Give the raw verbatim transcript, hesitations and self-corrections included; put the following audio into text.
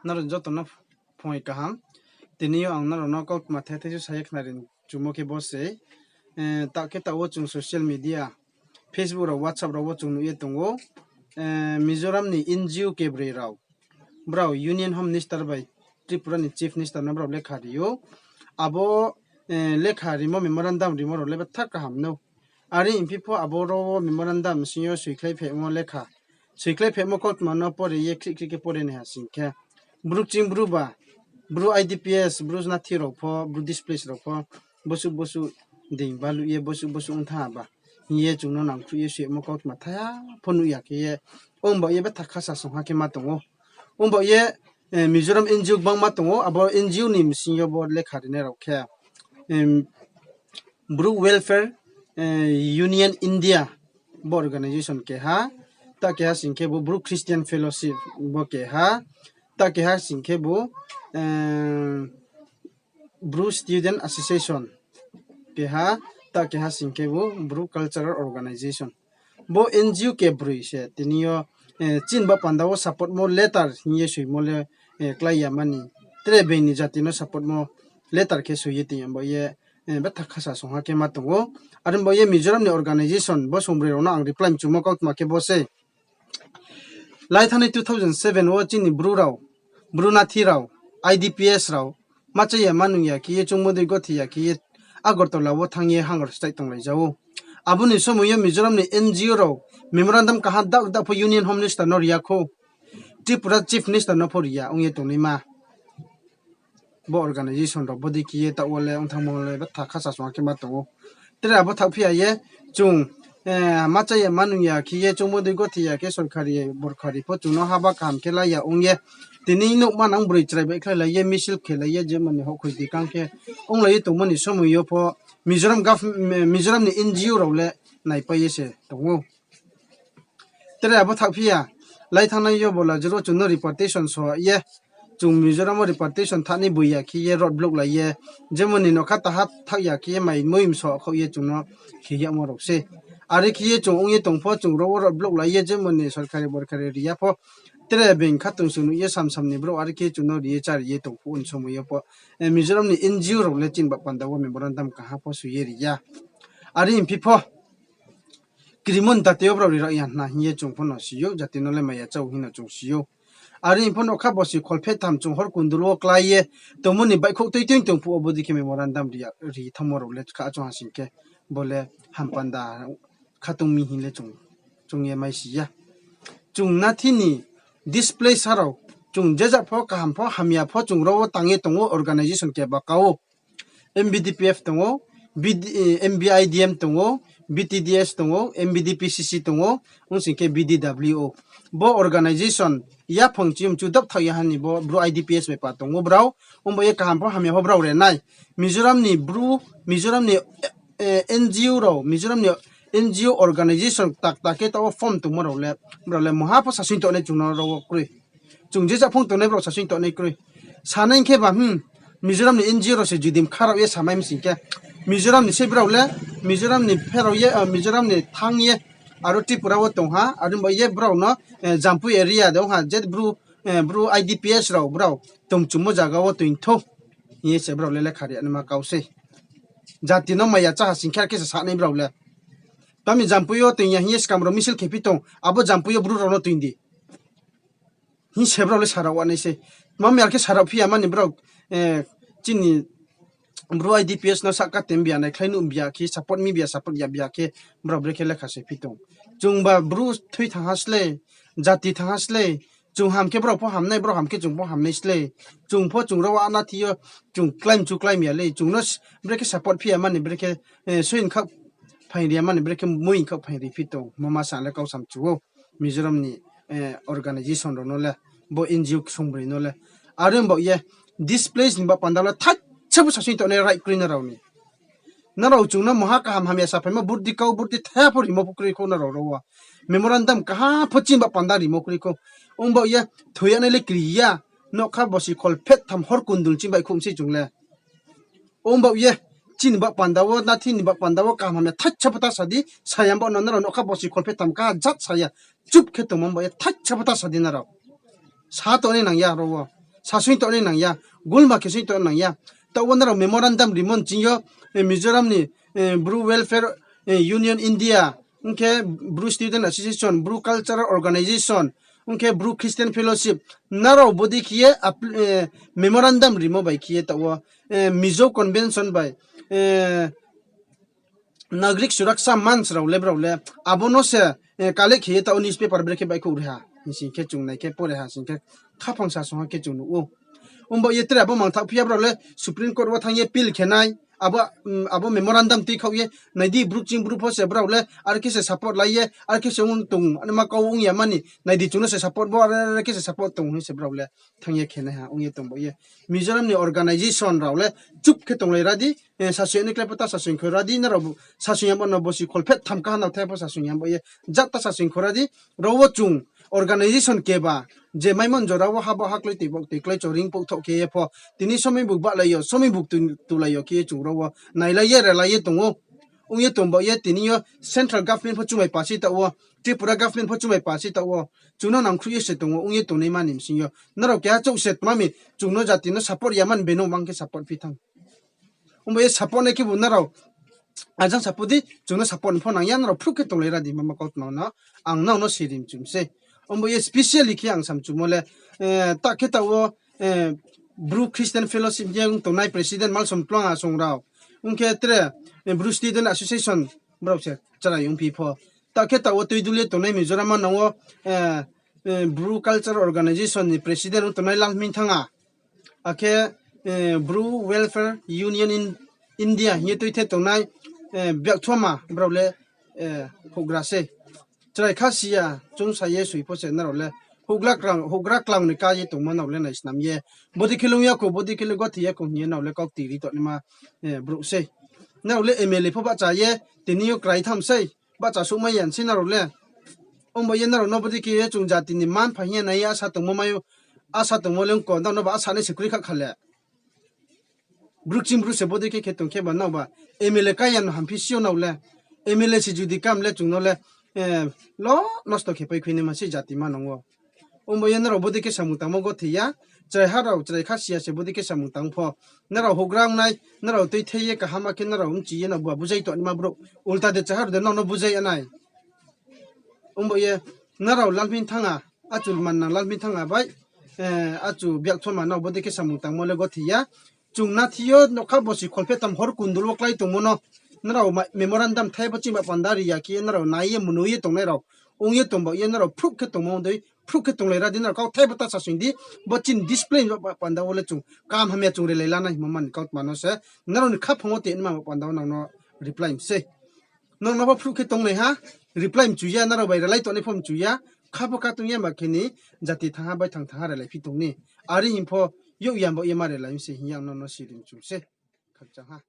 Nrao joto no phung kaham. Tini yo ang nrao no kautma thai thai su sa ye khnari chumo khe bo se, eh, ta khe taoh wo chung social media, Facebook rao, WhatsApp rao wo chung nuh ye tong ou. Eh, Mizoram ni N G O kebroi rao, brao Union Home Minister bai Tripura ni Chief Minister no brao lekha ri ou. Abo, eh, lekha rimo, memorandum rimo rao le betha kaham no. Are ongphi pho abo rao wo memorandum sing yo soikhlai phehmo lekha, soikhlai phehmo kautma no pore ye khrih khrih khe pore naiha sing khe, Bru kching Bru ba, Bru I D Ps, Bru nathi rao pho, Bru displace rao pho, bosuh bosuh ding baluh ye, bosuh bosuh ong thanng ba hing ye chung no nangkhruh ye soimo kautma thaiha pho nuh ya khe ye, ongba ye betha khasa songha khe ma tong ou. Ongba ye, eh, Mizoram N G O gbangma tong ou, abo N G O ni bsing yo bo lekha rinai rao khe, em, Bru Welfare, eh, Union India, bo organisation keha, ta keha sing khe bo Bru Christian Fellowship, bo keha, ta keha sing khe bo, eh, Bru Student Association keha, ta keha sing khe bo Bru Cultural Organisation. Bo N G O kebroi se tini yo, eh, chini ba panda wo support mo letter hing ye soimo le, eh, klái ya mani. Tre being ni jati no support mo letter khe soi ye tini yo bo ye, eh, betha khasa songha khe ma tong ou. Are bo ye Mizoram ni organisation bo songbroi rao no ang reply mchumo kautma khe bo se. Lai thanngnai two thousand seven wo chini Bru rao, Bru nathi rao, I D P S rao, ma cha ya ma nung ya khe ye, choungmo dei gothi ya khe ye, Agartala wo thanng ye hunger strike tonglai ja ou. Abo ni somoi yo Mizoram ni N G O rao memorandum kaha dak dak pho Union Home Minister no ri ya khou, Tripura Chief Minister no pho ri ya ong ye tongnaima. Bo organisation rao bodei khe ye taoh wo le ong thanngmo le betha khasa songha khe ma tong ou. Tre abo thaohphi ya ye chung, eh, ma cha ya ma nung ya khe ye, choungmo dei gothi ya khe sorkari borkari pho chung no haba kaham khe la ya ong ye. Tini nouhma nang broi chrai baihkhlailai ye, misil khelai ye, jemani houhkhoi dikang khe onglai ye tongmo ni somoi yo pho Mizoram gov-, Mizoram ni N G O rao le naipai ye se tong ou. Tre abo thaohphi ya, lai thanngnai yo bo la jero chung no repatriation so ye, chung Mizoram wo repatriation thanng ni boi ya khe ye road block lai ye, jemani nokha taha thaoh ya khe ye mai moim so khaoh ye chung no khe yagmo rao se. Are khe ye chung ong ye tong pho chung ro wo road block lai ye jemani sorkari borkari ri ya pho, tre being khatungsung nuh ye samsam ni brouh are khe chung no ri ye chári ye tong phuh ni somoi yo pho, eh, Mizoram ni N G O rao le chini ba panda wo memorandum kaha pho soi ye ri ya. Are ongphi pho, krimo ni date yo brao ri rao ya hna hing ye chung pho no si ou, jati no le maya chá ou hing no chung si ou. Are pho nokha bosi kholphehtham chung hor kundul wo klái ye tongmo ni baihkhouh tui tui tong phuh wo bodei khe memorandum ri ya, ri thanngmo rao le kha chung ha sing khe, bo le hampanda khatung mi hing le chung, chung ye mai si ya. Chung nathi ni displace ha rao, chung jeja pho kaham pho hamya pho chung ro wo tang ye tong ou organisation keba ka ou. M B D P F tong ou, B D, eh, M B I D M tong ou, B T D S tong ou, M B D P C C tong ou, ong sing khe B D W O. Bo organisation yaphang chiyom chu dap thaoh ya ha ni bo Bru I D P S bai pa tong ou brao, ong bo ye kaham pho hamya pho brao re nai. Mizoram ni Bru, Mizoram ni, eh, N G O rao, Mizoram ni N G O organisation tak tak khe taoh wo form tongmo rao le, brao le mungha pho sasoing tongnai chung no ro wo kroi. Chung jeja phung tongnai brao sasoing tongnai kroi. Sanai khe ba, hmm, Mizoram ni N G O rao se judi mkha rao ye samai mi sing khe, Mizoram ni se brao le, Mizoram ni pherao ye, ah, Mizoram ni thanng ye, aro Tripura wo tong ha, are ba ye brao no, eh, Jampui area de ong ha, je Bru, eh, Bru I D P S rao brao tongchumo zaga wo toing thou hing ye se brao le lekha ri ya naima kau sei. Jati no maya chá ha sing khe are khe se sanai brao le. Tami Jampui yo toing ya hing ye skam rao misil khe phi tong, abo Jampui yo Bru rao no toing di hing se brao le sa rao wa nai sei. Tma mi are khe sa rao phi ya mani brao, eh, chini Bru I D P S no sahka tem bia, naikhlai nuh bia khe, support mi bia, support ya bia khe, brao brekhe lekha se phi tong. Chung ba Bru thui thanng ha slei, jati thanng ha slei, chung ham khe brao pho hamnai, brao ham khe chung pho hamnai slei. Chung pho chung ro wo anathi yo, chung claim chu claim ya lei, chung no s-, brekhe support phi ya mani brekhe, eh, soin khaoh phaing ri ya mani brekhe moing khaoh phaing ri phi tong, mama sa le kau sam chu ou. Mizoram ni, eh, organisation rao no le, bo N G O ksongbroi no le. Are ong baoh ye, displace ni ba panda le thaisa pho sasoing tongnai right kroi nrao ni. Nrao chung no mungha kaham hamya saphaimo burdi kau burdi thaiha pho rimo pho kroi khou nrao ro wo. Memorandum kaha pho chini ba panda rimo kroi khou. Ong baoh ye, thoi ya nai le kri ya, nokha bosi kholphehtham hor kundul chini baihkhouh mi sei chung le. Ong baoh ye, chini ba panda wo, nathi ni ba panda wo kaham hamya thaisa pho ta sa di, sayam baoh no nrao nokha bosi kholphehtham kaha jat sa ya, chup khe tongmo baoh ye thaisa pho ta sa di nrao. Sa tongnai nang ya ro wo. Sasoing tongnai nang ya, gulma khe soing tongnai nang ya. Taoh wo nrao memorandum rimo ni ching yo, Mizoram ni Bru Welfare Union India, ong khe Bru Student Association, Bru Cultural Organization, ong khe Bru Christian Fellowship, nrao bodei khe ye memorandum rimo bai khe ye taoh wo Mizo Convention bai Nagarik Suraksha Manch rao le brao le abo no se collect khe ye taoh wo newspaper brekhe baihkhouh ri ha hing sing khe chung nai khe pore ha sing khe khaphang sasong ha khe chung nuh ou. Ongba ye tre abo mangthaoh phi ya brao le Supreme Court wo thanng ye appeal khe nai, abo memorandum tuikhaoh ye nai di, Bru kching Bru pho se brao le are khe se support lai ye, are khe se ong tong, ma kau ong ya mani, nai di chung no se support bo, are khe se support tong hing se brao le thanng ye khe nai ha ong ye tong ba ye. Mizoram ni organization rao le chup khe tonglai ra di, sasoing ni klái pho ta sasoing kho ra di, nrao sasoing yamo no bosi kholpheh tham kaha nao thai pho sasoing yamo ye, jat ta sasoing kho ra di, rao wo chung organization keba, je maimo ni jora wo haba ha klái toi bak toi klái choring pouhthaoh khe ye pho, tini somoi buk bahlai yo, somoi buk tulai yo khe ye chung rao wo nailai ye relai ye tong ou. Ong ye tong ba ye tini yo central government pho chung bai pasi taoh wo, Tripura government pho chung bai pasi taoh wo, chung no nangkhruh ye se tong ou, ong ye tongnai mani bsing yo. Nrao keha chouh se tma mi, chung no jati no support ya mani beno mang khe support phi thanng. Ongba ye support nai khebu nrao ajang support di, chung no support ni pho nang ya, nrao phruh khe tonglai ra di, mama kautma no ang nrao no sirim chum sei. Ongba ye specially khe ang samchumo le, ta khe taoh wo Bru Christian Fellowship hing ye ong tongnai president Malsom Tluang Asong rao, ong khe tre Bru Student Association brao se chrai ongphi pho. Ta khe taoh wo tuidul ye tongnai Mizoram manang wo Bru Cultural Organization ni president ong tongnai Lalhmingthanga, akhe Bru Welfare Union India hing ye tuithe tongnai Biakthoma brao le houhgra sei. Chrai kha si ya, chung sa ye soi pho se nrao le houhgra klang ni ká ye tongmo nrao le naisnam ye. Bodei khe lung ya kho, bodei khe le gothi ya kho hing ye nrao le kaukti ri tongnaima brouh sei. Nrao le M L A pho bahcha ye, tini yo krai tham sei, bahcha souhmai ya sei nrao le. Ongba ye nrao no bodei khe ye chung jati ni man pha hing ye nai ye asa tongmo mai ou, asa tongmo le ong kho, nrao no ba asa nai se kroi kha kha le. Bru kching Bru se bodei khe khe tong khe ba nrao ba M L A kái ya no hamphi si yo nrao le. M L A se judi kam le chung no le, lo nosto khe pai khui naima sei jati manang wo. Ongba ye nrao bodei khe samung tangmo gothi ya, chraiha rao chrai kha si ya se bodei khe samung tang pho. Nrao houhgra ong nai, nrao tuithe ye kaham khe nrao mchi ye nrao ba bujai tongnaima brouh. Ulta de chrai ha rao de nrao no bujai ya nai. Ongba ye nrao Lalhmingthanga, achu mannang Lalhmingthanga bai, achu Biakthoma nrao bodei khe samung tangmo le gothi ya. Chung nathi yo nokha bosi kholpheh tham hor kundul wo klái tongmo no, nrao memorandum thai bo chini ba panda ri ya khe ye nrao nai ye mnu ye tongnai rao, ong ye tong ba ye nrao phruh khe tongmo dei, phruh khe tonglai ra di, nrao kauthai bo ta sasoing di, bo chini discipline ba panda wo le chung kam hamya chung relai la nai hingmo mani kautma no se, nrao ni khaphang wo tongnaima ba panda wo nrao no reply mi sei. Nrao no pho phruh khe tongnai ha, reply mchu ya, nrao bai relai tongnai pho mchu ya, kha pho kha tong ya ba khe ni jati thangha bai thang thangha relai phi tong ni. Are hing pho youh ya bo ye ma relai mi sei hing ye ang nrao no sirim chum sei. Khakchang ha.